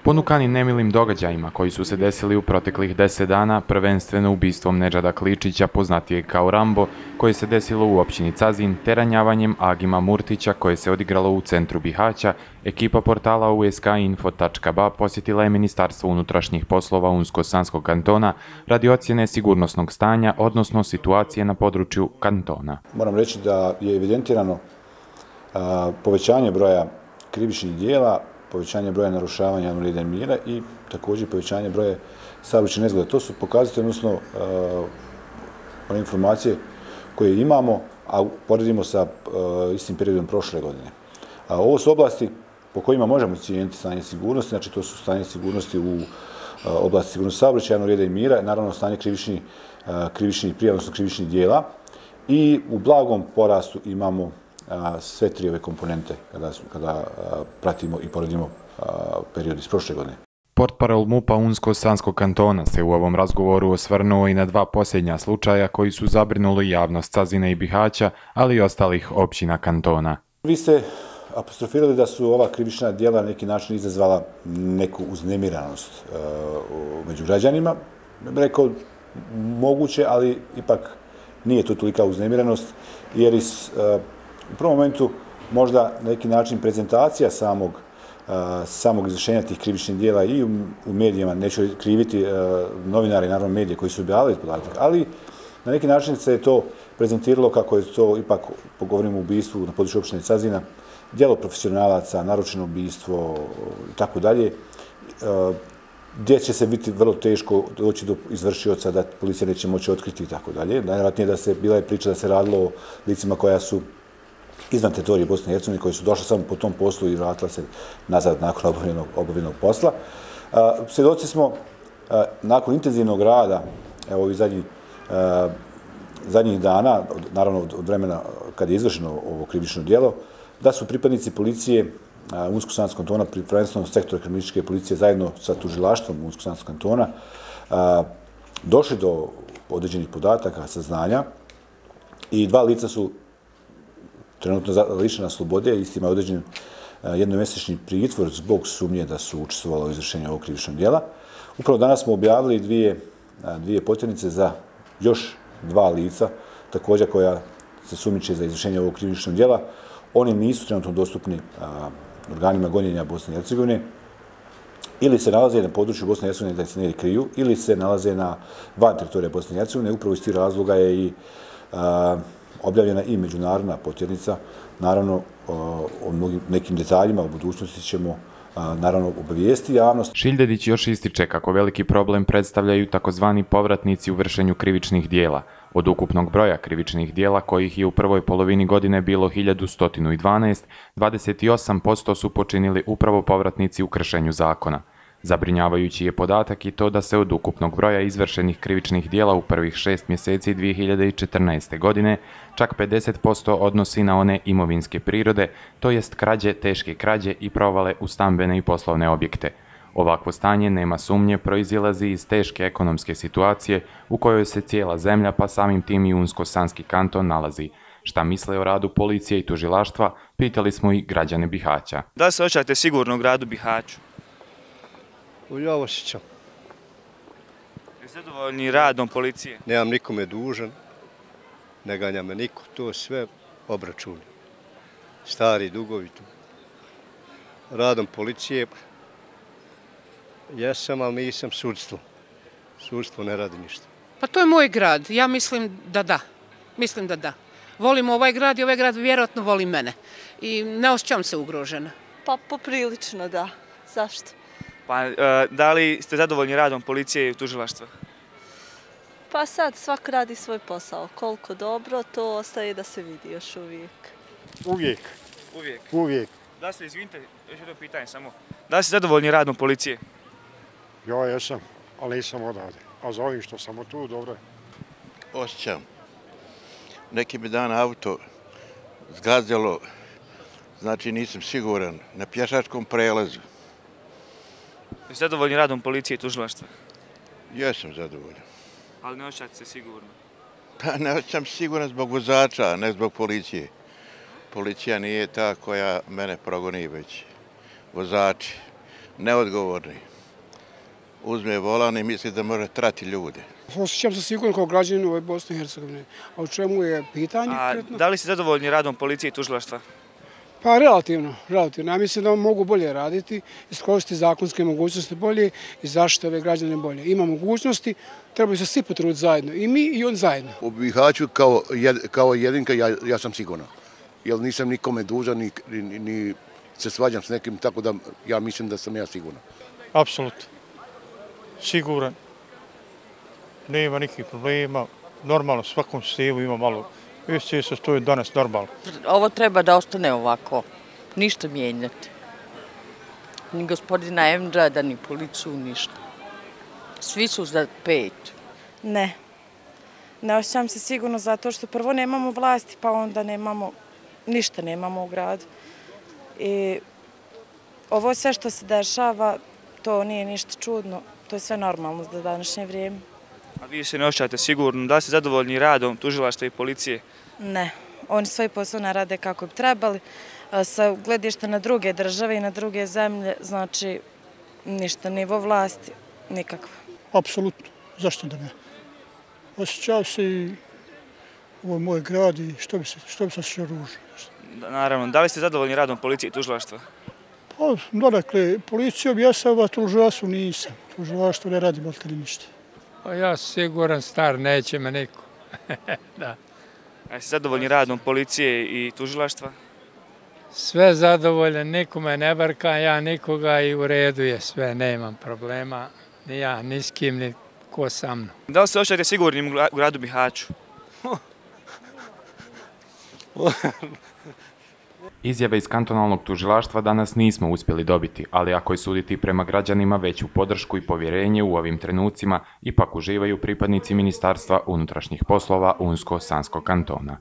Ponukani nemilim događajima koji su se desili u proteklih 10 dana, prvenstveno ubistvom Nedžada Kličića, poznatijeg kao Rambo, koje se desilo u općini Cazin, te ranjavanjem Agima Murtića koje se odigralo u centru Bihaća, ekipa portala usk-info.ba posjetila je Ministarstvo unutrašnjih poslova Unsko-Sanskog kantona radi ocjene sigurnosnog stanja, odnosno situacije na području kantona. Moram reći da je evidentirano povećanje broja krivičnih djela, povećanje broja narušavanja javnog reda i mira i također povećanje broja saobraćajnih nezgoda. To su pokazatelji, odnosno one informacije koje imamo, a poredimo sa istim periodom prošle godine. Ovo su oblasti po kojima možemo cijeniti stanje sigurnosti, znači to su stanje sigurnosti u oblasti sigurnosti saobraćaja, javnog reda i mira, naravno stanje krivičnih prijava, odnosno krivičnih djela, i u blagom porastu imamo sve tri ove komponente kada pratimo i poredimo period iz prošle godine. Portparol MUP-a Unsko-Sanskog kantona se u ovom razgovoru osvrnuo i na dva posljednja slučaja koji su zabrinuli javnost Cazina i Bihaća, ali i ostalih općina kantona. Vi ste apostrofirali da su ova krivična djela na neki način izazvala neku uznemiranost među građanima. Rekao moguće, ali ipak nije to tolika uznemiranost, jer u prvom momentu možda na neki način prezentacija samog izvršenja tih krivičnih djela i u medijima, neću kriviti novinari, naravno medije koji su objavili podatak, ali na neki način se je to prezentiralo kako je to ipak, govorimo o ubistvu na području općine Cazina, djelo profesionalaca, naručeno ubistvo i tako dalje, gdje će se biti vrlo teško doći do izvršioca, da policija neće moći otkriti i tako dalje. Najvjerojatnije bila je priča da se radilo o licima koja su izvan teritorije Bosne i Hercegovine, koji su došli samo po tom poslu i vratila se nazad nakon obavljenog posla. Svjedoci smo, nakon intenzivnog rada, evo ovih zadnjih dana, naravno od vremena kad je izvršeno ovo krivično djelo, da su pripadnici policije Unsko-Sanskog kantona, prvenstveno sektora kriminalističke policije, zajedno sa tužilaštvom Unsko-Sanskog kantona, došli do određenih podataka, saznanja, i dva lica su trenutno lišena slobode, istima je određen jednomjesečni pritvor zbog sumnje da su učestvovala u izvršenju ovog krivičnog djela. Upravo danas smo objavili dvije potjernice za još dva lica, također koja se sumnjiče za izvršenje ovog krivičnog djela. Oni nisu trenutno dostupni organima gonjenja Bosne i Hercegovine, ili se nalaze na području Bosne i Hercegovine da se negdje kriju, ili se nalaze van teritorija Bosne i Hercegovine. Upravo iz tih razloga je i objavljena i međunarodna potjernica. Naravno, o nekim detaljima u budućnosti ćemo naravno obavijesti javnost. Šiljdedić još ističe kako veliki problem predstavljaju takozvani povratnici u vršenju krivičnih djela. Od ukupnog broja krivičnih djela, kojih je u prvoj polovini godine bilo 1112, 28% su počinili upravo povratnici u kršenju zakona. Zabrinjavajući je podatak i to da se od ukupnog broja izvršenih krivičnih djela u prvih 6 mjeseci 2014. godine čak 50% odnosi na one imovinske prirode, to jest krađe, teške krađe i provale u stambene i poslovne objekte. Ovakvo stanje, nema sumnje, proizilazi iz teške ekonomske situacije u kojoj se cijela zemlja, pa samim tim i Unsko-Sanski kanton, nalazi. Šta misle o radu policije i tužilaštva, pitali smo i građane Bihaća. Da se osjećate sigurno u gradu Bihaću? Ja osjećam. Jeste zadovoljni radom policije? Nemam nikome dužan, ne ganja me niko, to sve obračuni. Stari dugovi tu. Radom policije jesam, ali nisam sudstvo. Sudstvo ne radi ništa. Pa to je moj grad, ja mislim da da. Mislim da da. Volim ovaj grad i ovaj grad vjerojatno voli mene. I ne osjećam se ugrožena. Pa poprilično da. Zašto? Pa da li ste zadovoljni radom policije i tužilaštva? Pa sad svak radi svoj posao. Koliko dobro, to ostaje da se vidi još uvijek. Uvijek. Uvijek? Uvijek. Da ste, izvinite, još jedno pitanje samo. Da li ste zadovoljni radom policije? Ja jesam, ali nisam odavde. A za ovim što sam tu, dobro je. Osjećam. Neki bi dan auto zgazilo, znači nisam siguran, na pješačkom prelazu. Jeste zadovoljni radom policije i tužilaštva? Jesam zadovoljan. Ali ne osjećate se sigurno? Pa ne osjećam siguran zbog vozača, a ne zbog policije. Policija nije ta koja mene progoni, već vozači. neodgovorni. Uzme volan i misli da može trati ljude. Osjećam se sigurno kao građanin ove Bosne i Hercegovine. A u čemu je pitanje? Da li ste zadovoljni radom policije i tužilaštva? Pa relativno. Ja mislim da mogu bolje raditi, iskoristiti zakonske mogućnosti bolje i zaštite ove građane bolje. Ima mogućnosti, trebaju se svi potruditi zajedno, i mi i on zajedno. U Bihaću kao jedinka ja sam siguran, jer nisam nikome dužan ni se svađam s nekim, tako da ja mislim da sam ja siguran. Apsolutno. Siguran. Nema nikakvih problema. Normalno, svakom stilu ima malo. Već se to je danas normalno. Ovo treba da ostane ovako. Ništa mijenjati. Ni gospodina Emdžada, ni policiju, ništa. Svi su za 5. Ne. Ne osjećam se sigurno zato što prvo nemamo vlasti, pa onda ništa nemamo u gradu. I ovo sve što se dešava, to nije ništa čudno. To je sve normalno za današnje vrijeme. A vi se ne osjećate sigurno? Da li ste zadovoljni radom tužilaštva i policije? Ne. Oni svoj posao ne rade kako bi trebali. Sa gledišta na druge države i na druge zemlje, znači ništa, nivo vlasti, nikakva. Apsolutno. Zašto da ne? Osjećao se i ovo je moj grad i što bi se osjećao ružno. Naravno. Da li ste zadovoljni radom policije i tužilaštva? Pa, donekle, policijom jesam, a tužilaštvu nisam. Tužilaštvo ne radim od kada ništa. Pa ja sam siguran star, neće me niko. Da. A jeste zadovoljni radom policije i tužilaštva? Sve zadovoljan, nikome ne barkam, ja nikoga i u redu je sve, nemam problema. Ni ja, ni s kim, ni ko sa mnom. Da li se osjećate sigurnim u gradu Bihaću? Izjave iz kantonalnog tužilaštva danas nismo uspjeli dobiti, ali ako je suditi prema građanima veću podršku i povjerenje u ovim trenucima, ipak uživaju pripadnici Ministarstva unutrašnjih poslova Unsko-Sanskog kantona.